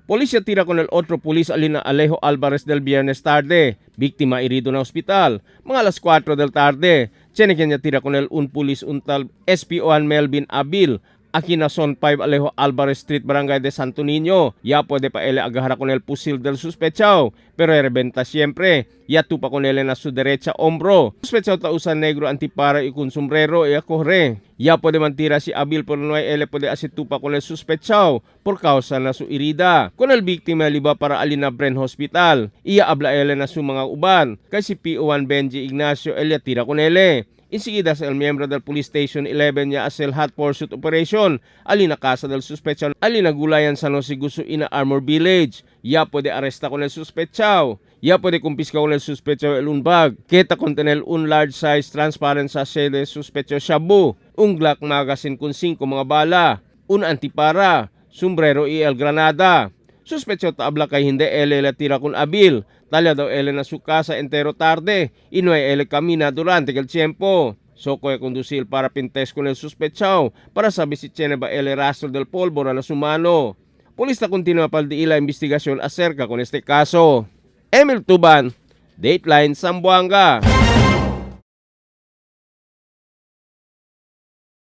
Policía tira con el otro pulis alina Alejo Alvarez del viernes tarde. Víctima herido na hospital. Mga alas 4 del tarde. Tiene que tira con el un pulis untal SPO Melvin Abil. Aquí na Son 5 Alejo Alvarez Street, Barangay de Santo Niño. Ya puede pa ele agarra con el fusil del sospechao, pero reventa siempre. Ya tupa con él en a su derecha hombro. Sospechao ta usa negro antipara y con sombrero y a corre. Ya puede mantira si Abil pero no hay él puede así tupa con el sospechao por causa na su herida. Con el víctima liba para alina Bren Hospital. Iya habla él na su mga uban. Kay si PO1 Benji Ignacio él ya tira con él. Enseguida el miembro del Police Station 11 ya hace el hot pursuit operation. Alina casa del sospechao. Alina gulayan sa no siguso ina Armor Village. Ya puede arresta con el sospechao. Ya puede confiscar con el sospechao el un bag. Kita contener un large size transparent sachet de sospecho shabu. Un Glock magazine con 5 mga bala. Un antipara. Sombrero y el granada. Sospecho ta habla kay hindi ele la tira con Abil. Talya daw ele na su casa entero tarde y no hay ele camina durante el tiempo. Soco e conducir para pintes con el sospechao para saber si tiene ba ele rastro del pólvora na su mano. Polista continúa paldi la investigación acerca con este caso. Emil Tuban, Dateline Zamboanga.